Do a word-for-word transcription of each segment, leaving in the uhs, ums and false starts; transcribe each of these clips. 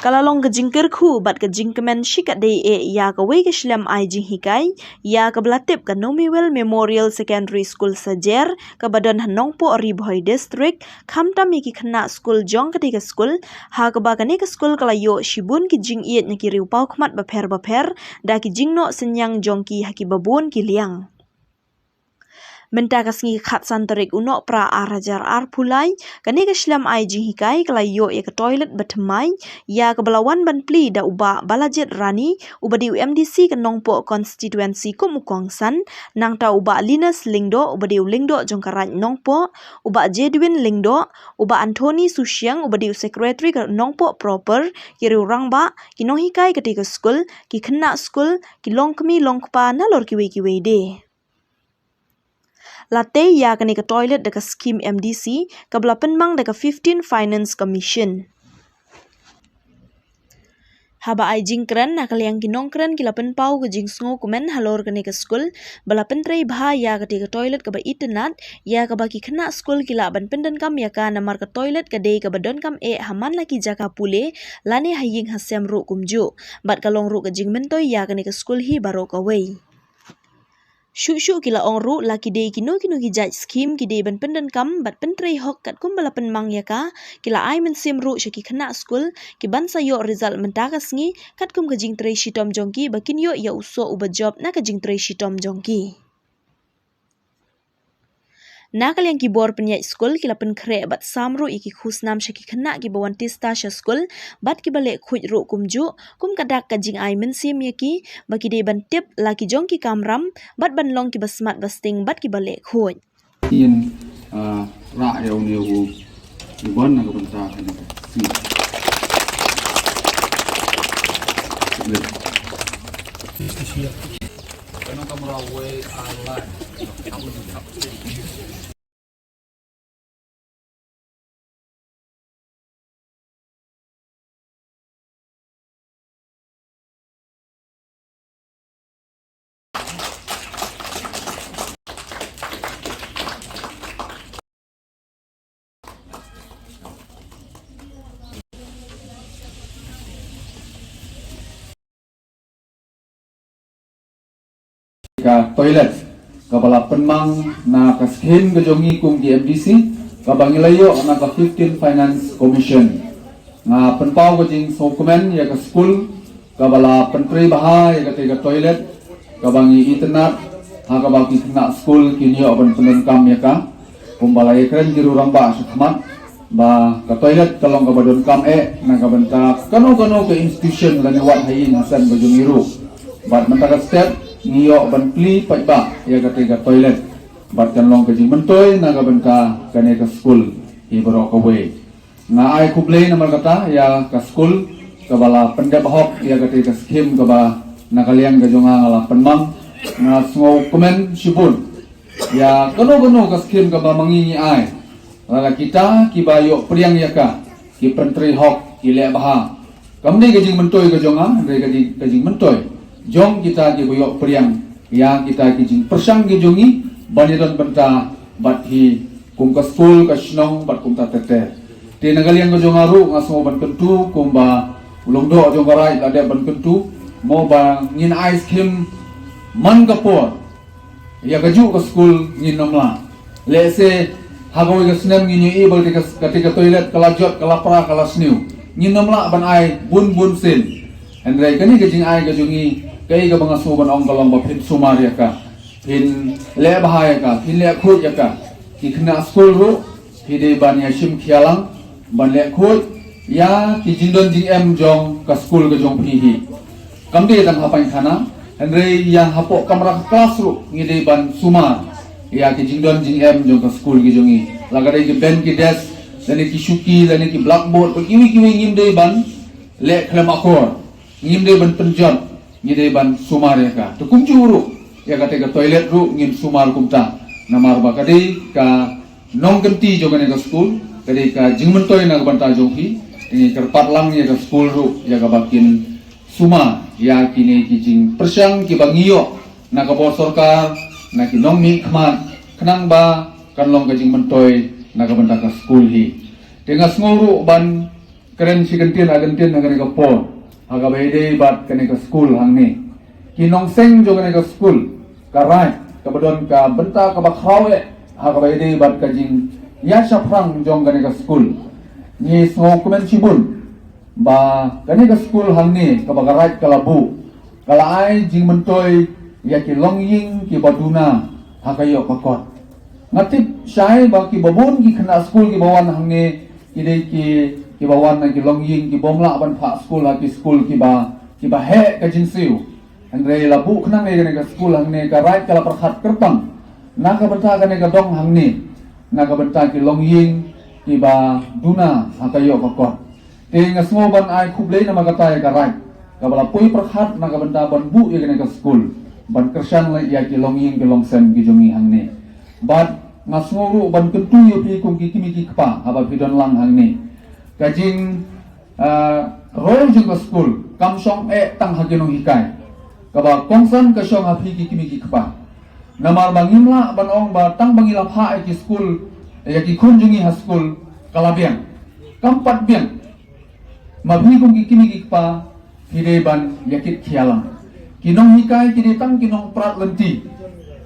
Ka la long ka jingkyrkhu bad ka jingkmen shikatdei eh ïa kawei ka shlem ai jinghikai ïa kaba la tip ka Nomuel Memorial Secondary School Sajer, kaba don ha Nongpoh, Ri Bhoi District, khamtam ïa ki khynnah skul jong katei ka skul, ha kaba kane ka skul ka la ïoh shibun ki jingïeit na ki riew paw khmat bapher bapher da ki jingnoh synñiang jong ki ha kiba bun ki liang. Mynta ka sngi khatsan tarik u Nohprah ar hajar arphew lai, kane ka shlem ai jinghikai ka la ïoh ïa ka toilet bathymmai ïa kaba la wan ban plie da u Bah Balajied Rani, uba dei u M D C ka Nongpoh Constituency kum u kongsan, nangta u Bah Linus Lyngdoh, uba dei u Lyngdoh jong ka Raid Nongpoh, u Bah Jedwin Lyngdoh, u Bah Anthony Sushiang, uba dei u Secretary ka Nongpoh Proper, ki riew rangbah, ki nonghikai katei ka skul, ki khynnah skul, ki longkmie longkpa nalor kiwei kiwei de. La tei ïa kane ka toilet da ka skhim M D C, kaba la pynmang da ka fifteen Finance Commission. Haba ai jingkren, na ka liang ki nongkren ki la pynpaw ka jingsngewkmen halor kane ka skul, ba la pyntrei bha ïa katei ka toilet kaba itynnad, ïa kaba ki khynnah skul ki lah ban pyndonkam ïa ka, namar ka toilet ka dei kaba donkam eh ha man la ki jaka pule, lane ha ïing ha sem ruh kumjuh. Bad ka long ruh ka jingmyntoi ïa kane ka skul hi baroh kawei. Shuh shuh ki la ong ruh, la ki dei kino kino ki jait skhim ki dei ban pyndonkam bad pyntrei hok katkum ba la pynmang ïa ka, ki la ai mynsiem ruh sha ki khynnah skul, ki ban sa ïoh result mynta ka sngi, katkum ka jingtrei shitom jong ki, ba kin ïoh ïa u soh uba jop na ka jingtrei shitom jong ki. Na ka liang ki bor pynïaid skul ki la pynkhreh bad sam ruh ïa ki khusnam sha ki khynnah kiba wan tista sha skul, bad kiba leh khuid ruh kumjuh, kum ka dak ka jingai mynsiem ïa ki, ba ki dei ban tip la ki jong ki kamram, bad ban long kiba smat ba sting bad kiba leh khuid. Ïa, ah, rah ïa une u, u ban na ka bynta kane ka sngi. Ka toilet kaba la pynmang na ka skhim ka jong ngi kum ki M D C, kaba ngi la ïoh na ka fifteen Finance Commission. Nga pynpaw ka jingsngewkmen ïa ka skul kaba la pyntrei bha ïa katei ka toilet, kaba ngi itynnad ha kaba ki khynnah skul kin ïoh ban pyndonkam ïa ka. Kumba la ïakren ki riew rangbah shakhmat, ba ka toilet ka long kaba donkam eh na ka bynta kano kano ka institution lane wat ha ïing ha sem ka jong ngi ruh. Bad mynta ka step ngi ïoh ban plie paidbah ïa katei ka toilet. Bad kan long ka jingmyntoi na ka bynta kane ka skul hi baroh kawei. Nga ai khublei namar kata ïa ka skul kaba la pyndep hok ïa katei ka skhim kaba na ka liang ka jong nga nga la pynmang. Nga sngewkmen shibun ïa kano kano ka skhim kaba ma ngi ngi ai. Lada kita kiba ïoh pdiang ïa ka, ki pyntrei hok, ki leh bha. Kam dei ka jingmyntoi ka jong nga, hynrei ka jing, ka jingmyntoi jong kita kiba ïoh pdiang ïa kita ki jingpyrshang ki jong ngi ban ïadon bynta bad hi kum ka skul, ka shnong bad kumta ter ter. Te na ka liang ka jong nga ruh nga sngew ban kyntu kumba u Lyngdoh jong ka Raid la dep ban kyntu, mo ba ngin ai skhim man ka por. Ïa kajuh ka skul ngin ym lah. Lehse ha kawei ka snem ngin ïohi ba katei ka, katei ka toilet ka la jot, ka la pra, ka la sniew. Ngin ym lah ban ai bun bun sien. Hynrei kane ka jingai ka jong ngi, kaei kaba nga sngew ban ong ka long ba phin sumar ïa ka, phin leh bha ïa ka, phin leh khuid ïa ka. Ki khynnah skul ruh phi dei ban ïa shim khia lang ban leh khuid ïa ki jingdon jingem jong ka skul ka jong phi hi. Kam dei tang ha paikhana, hynrei ïa hapoh kamra ka klas ruh ngi dei ban sumar ïa ki jingdon jingem jong ka skul ki jong ngi. La ka dei ki bench ki desk lane ki shuki lane ki blackboard, ba kiwei kiwei ngim dei ban leh khlem akor. Ngim dei ban pynjot, ngi dei ban sumar ïa ka. Te kumjuh ruh ïa katei ka toilet ruh ngin sumar kumta. Namar ba ka dei ka nongkynti jong kane ka skul, ka dei ka jingmyntoi na ka bynta jong phi. Te ngi kyrpad lang ïa ka skul ruh ïa kaba kin sumar ïa kine ki jingpyrshang kiba ngi ïoh na ka bor sorkar, na ki nongmihkhmat, khnang ba kan long ka jingmyntoi na ka bynta ka skul hi. Te nga sngew ruh ban kren shi kyntien ar kyntien ha kane ka por ha kaba ïadei bad kane ka skul hangne. Ki nongseng jong kane ka skul, ka raid kaba don ka bynta kaba khraw eh ha kaba ïadei bad ka jingïashaphrang jong kane ka skul. Ngi sngewkmen shibun ba kane ka skul hangne kaba ka raid ka la buh, ka la ai jingmyntoi ïa ki longïing kiba duna ha ka ïoh ka kot. Nga tip shai ba kiba bun ki khynnah skul kiba wan hangne ki dei ki, kiba wan na ki longïing kibym lah ban phah skul ha ki skul kiba, kiba heh ka jingsiew. Hynrei la buh khnang ïa kane ka skul hangne, ka raid ka la pyrkhat kyrpang na ka bynta kane ka dong hangne, na ka bynta ki longïing kiba duna ha ka ïoh ka kot. Te nga sngew ban ai khublei namar kata ïa ka raid kaba la poi pyrkhat na ka bynta ban buh ïa kane ka skul, ban kyrshan leh ïa ki longïing ki longsem ki jong ngi hangne. Bad nga sngew ruh ban kyntu ïa phi kum ki kmie ki kpa haba phi don lang hangne. Ka jing, ah, roi jong ka skul kam shong eh tang ha ki nonghikai. Kaba kongsan ka shong ha phi ki kmie ki kpa. Namar ba ngim lah ban ong ba tang ba ngi la phah ïa ki skul, ïa ki khun jong ngi ha skul, ka la biang. Kam pat biang. Ma phi kum ki kmie ki kpa, phi dei ban ïa kit khia lang. Ki nonghikai ki dei tang ki nongprat lynti.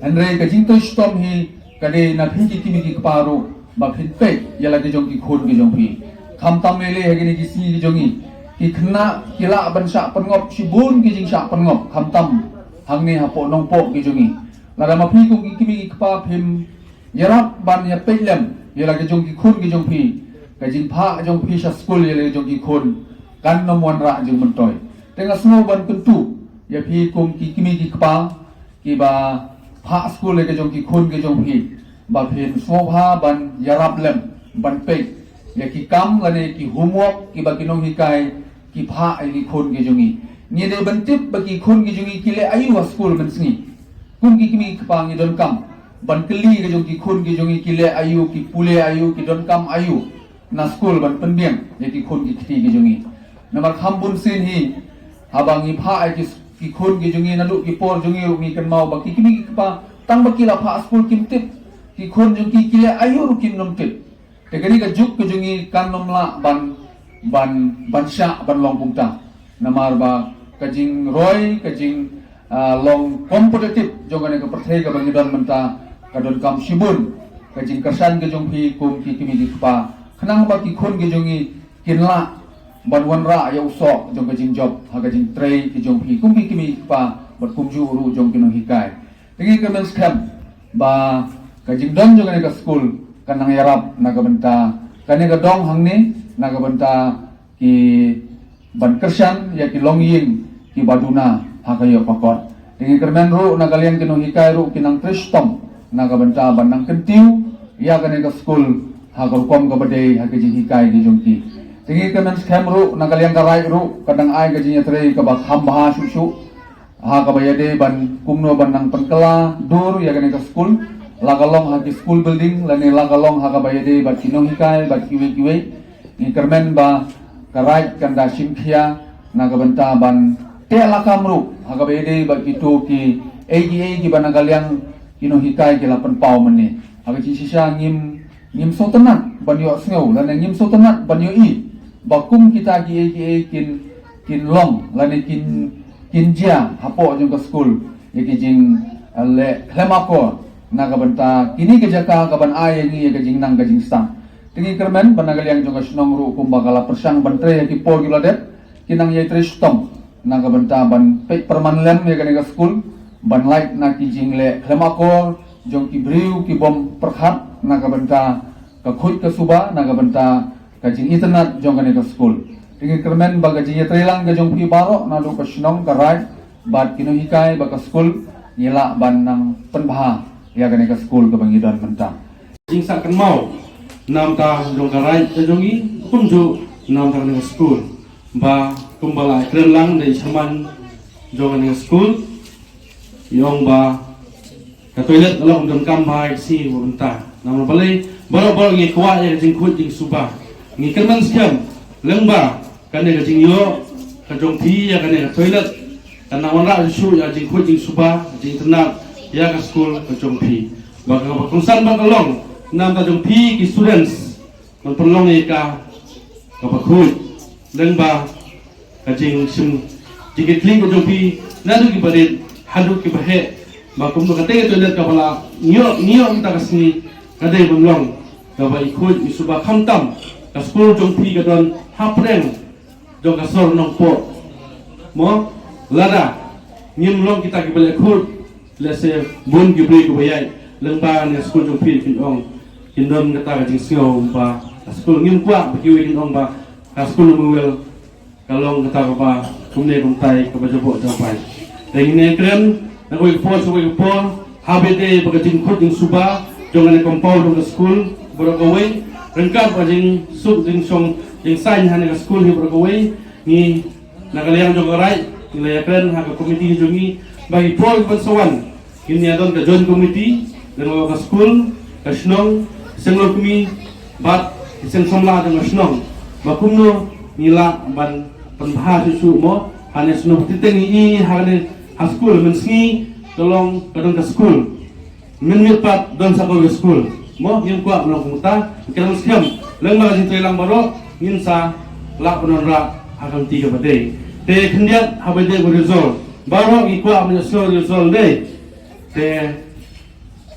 Hynrei ka jingtrei shitom hi ka dei na phi ki kmie ki kpa ruh ba phin peit ïa la ki jong ki khun ki jong phi. Khamtam lei lei ha kine ki sngi ki jong ngi, ki khynnah ki lah ban shah pynngop shibun ki jingshah pynngop, khamtam hangne hapoh Nongpoh ki jong ngi. Lada ma phi kum ki kmie ki kpa phim ïarap ban ïa peit lem ïa la ki jong ki khun ki jong phi, ka jingphah jong phi sha skul ïa la ki jong ki khun kan ym wanrah jingmyntoi. Te nga sngew ban kyntu ïa phi kum ki kmie ki kpa kiba phah skul ïa ki jong ki khun ki jong phi, ba phin sngewbha ban ïarap lem ban peit ïa ki kam lane ki homework kiba ki nonghikai ki phah ïa ki khun ki jong ngi. Ngi dei ban tip ba ki khun ki jong ngi ki leh aïu ha skul mynsngi. Kum ki kmie ki kpa ngi donkam ban kylli ki jong ki khun ki jong ngi ki leh aïu, ki pule aïu, ki donkam aïu na skul ban pynbiang ïa ki khun ki kti ki jong ngi. Namar kham bun sien hi haba ngi phah ïa ki, ki khun ki jong ngi naduh ki por jong ngi ruh ngi kynmaw ba ki kmie ki kpa tang ba ki la phah skul kim tip ki khun jong ki ki leh aïu ruh kim nym tip. Te kane ka juk ka jong ngi kan ym lah ban, ban, ban shah ban long kumta. Namar ba ka jingroi, ka jing, ah, long competitive jong kane ka pyrthei kaba ngi don mynta ka donkam shibun ka jingkyrshan ka jong phi kum ki kmie ki kpa. Khnang ba ki khun ki jong ngi kin lah ban wanrah ïa u soh jong ka jingjop ha ka jingtrei ki jong phi kum ki kmie ki kpa bad kumjuh ruh jong ki nonghikai. Te ngi kyrmen skhem ba ka jingdon jong kane ka skul kan nang ïarap na ka bynta kane ka dong hangne, na ka bynta ki ban kyrshan ïa ki longïing kiba duna ha ka ïoh ka kot. Te ngi kyrmen ruh na ka liang ki nonghikai ruh kin nang trei shitom na ka bynta ban nang kyntiew ïa kane ka skul ha ka rukom kaba dei ha ka jinghikai ki jong ki. Te ngi kyrmen skhem ruh na ka liang ka raid ruh ka dang ai ka jingïatrei kaba kham bha shuh shuh ha kaba ïadei ban kumno ban nang pynkylla dur ïa kane ka skul, la ka long ha ki school building lane la ka long ha kaba ïadei bad ki nonghikai bad kiwei kiwei. Ngi kyrmen ba ka raid kan da shim khia na ka bynta ban teh lakam ruh ha kaba ïadei bad kito kiei kiei kiba na ka liang ki nonghikai ki la pynpaw mynne. Ha ka jingshisha ngim, ngim sngewtynnat ban ïohsngew lane ngim sngewtynnat ban ïohi ba kum kita kiei kiei kin, kin long lane kin, kin jia hapoh jong ka skul ïa ki jing, eh, leh khlem akor na ka bynta kine ki jaka kaban ai ïa ngi ïa ka jingnang ka jingstad. Te ngi kyrmen ba na ka liang jong ka shnong ruh kumba ka la pyrshang ban trei ha ki por kiba la dep, kin nang ïai trei shitom na ka bynta ban peit pyrman lem ïa kane ka skul, ban lait na ki jingleh khlem akor jong ki briew kibym pyrkhat na ka bynta ka khuid ka suba, na ka bynta ka jingitynnat jong kane ka skul. Te ngi kyrmen ba ka jingïatreilang ka jong phi baroh naduh ka shnong, ka raid bad ki nonghikai bad ka skul, ngi lah ban nang pynbha ïa kane ka skul kaba ngi don mynta. Jingsngewkynmaw namar ka jong ka raid ka jong ngi, kumjuh namar kane ka skul, ba kumba la kren lang da i chairman jong kane ka skul, i ong ba ka toilet ka long donkam bha ïa ka sngi bad mynta. Namar balei? Baroh baroh ngi kwah ïa ka jingkhuid jingsuba. Ngi kyrmen skhem lyngba kane ka jingïoh ka jong phi ïa kane ka toilet, kan nang wanrah shuh ïa ka jingkhuid jingsuba, ka jingitynnat ïa ka skul ka jong phi. Ba kaba kongsan ba ka long Namar ka jong phi ki students, ban pynlong ïa ka kaba khuid. Lyngba ka jingshim jingkitkhlieh ka jong phi, naduh kiba rit haduh kiba heh, ba kumno kata ka toilet kaba la ngi ïoh, ngi ïoh mynta ka sngi, ka dei ban long kaba i khuid i suba, khamtam ka skul jong phi ka don hapdeng jong ka sor Nongpoh. Mo, lada ngim long kita kiba leh khuid, lehse bun ki briew kiba ïaid lyngba ne skul jong phi kin ong, kin don kata ka jingsngew ba ka skul, ngim kwah ba kiwei kin ong ba ka skul Manuel ka long kata kaba kumne kumtai, kaba jaboh japai. Te ngin ïakren na kawei ka por sha kawei ka por, haba ïadei bad ka jingkhuid jingsuba jong kane compound jong ka skul baroh kawei, ryngkat bad jingsuk jingshong jingsaiñ ha kane ka skul hi baroh kawei. Ngi na ka liang jong ka Raid ngi la ïakren ha ka komiti jong ngi ba ki por kiban sa wan, ngin ïa don ka joint committee lyngba ka skul, ka shnong, seng longkmie bad ki seng samla jong ka shnong, ba kumno ngi lah ban pynbha shuh shuh mo ha kane ka shnong. Te teng ngi i ha kane ha skul, mynsngi ka long ka don ka skul, mynmiet pat don sa kawei ka skul. Mo, ngim kwah ban long kumta. Kren skhem, lyngba ka jingtrei lang baroh ngin sa lah ban wanrah ha ka lynti kaba dei. Te khyndiat, haba ïadei bad result, baroh ngi kwah ban ïohsngew result dei. Te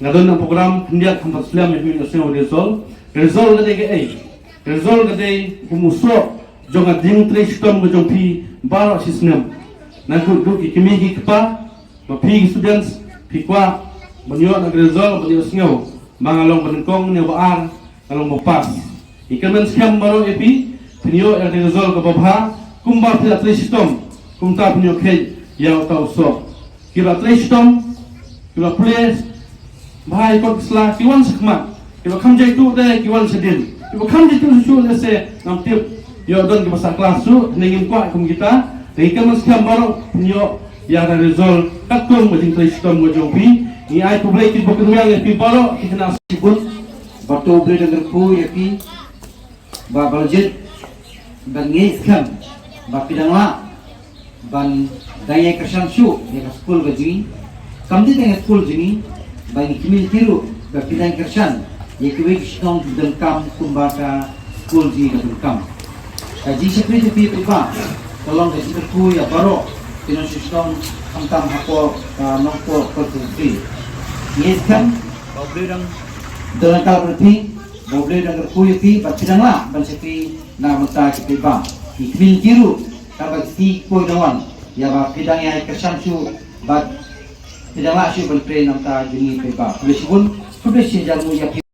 nga don na program khyndiat, khamtam slem ïa phi ban ïohsngew result. Result ka dei kaei? Result ka dei kum u soh jong ka jingtrei shitom ka jong phi baroh shi snem. Naduh ki kmie ki kpa, ba phi ki students phi kwah ban ïoh na ka result, ban ïohsngew ba nga long ba nyngkong ne ba ar, nga long ba pass. Ngi kyrmen skhem baroh ïa phi, phin ïoh ïa ka result kaba bha. Kumba phi la trei shitom, kumta phin ïoh kheit ïa uta u soh. Kiba trei shitom, kiba pule bha ïa kot ki sla, ki wan shakhmat. Kiba kham jaituh te ki wan shadien. Kiba kham jaituh shuh shuh, lehse ngam tip, ïoh don kiba sah klas shuh, ne ngim kwah kum kita. Te ngi kyrmen skhem baroh phin ïoh ïa ka result katkum ka jingtrei shitom ka jong phi. Ngi ai khublei kyrpad kyrwiang ïa phi baroh ki khynnah. Shibun, bad to U Blei un kyrkhu ïa phi. Ba, ba la jied, bad ngi ngeit skhem ba phi dang lah ban dang ïai kyrshan shuh ïa ka skul ka jong ngi. Kam dei tang ïa ka skul jong ngi, ba ngi kyrmen ruh ba phi dang kyrshan ïa kiwei ki shnong ki donkam kumba ka skul jong ngi ka donkam. Ka jingshakri jong phi paidbah ka long ka jingkyrkhu ïa baroh ki nongshong shnong, khamtam hapoh ka Nongpoh constituency. Ngi ngeit skhem ba U Blei dang don ryngkat bad phi, ba U Blei dang kyrkhu ïa phi, bad phi dang lah ban shakri na ka bynta ki paidbah. Ngi kyrmen ruh, kaba ki sngi ki por ki dang wan, ïa ba phi dang ïai kyrshan shuh bad phi dang lah shuh ban trei na ka bynta jong ngi paidbah. Khublei shibun, khublei shihajar nguh ïa phi.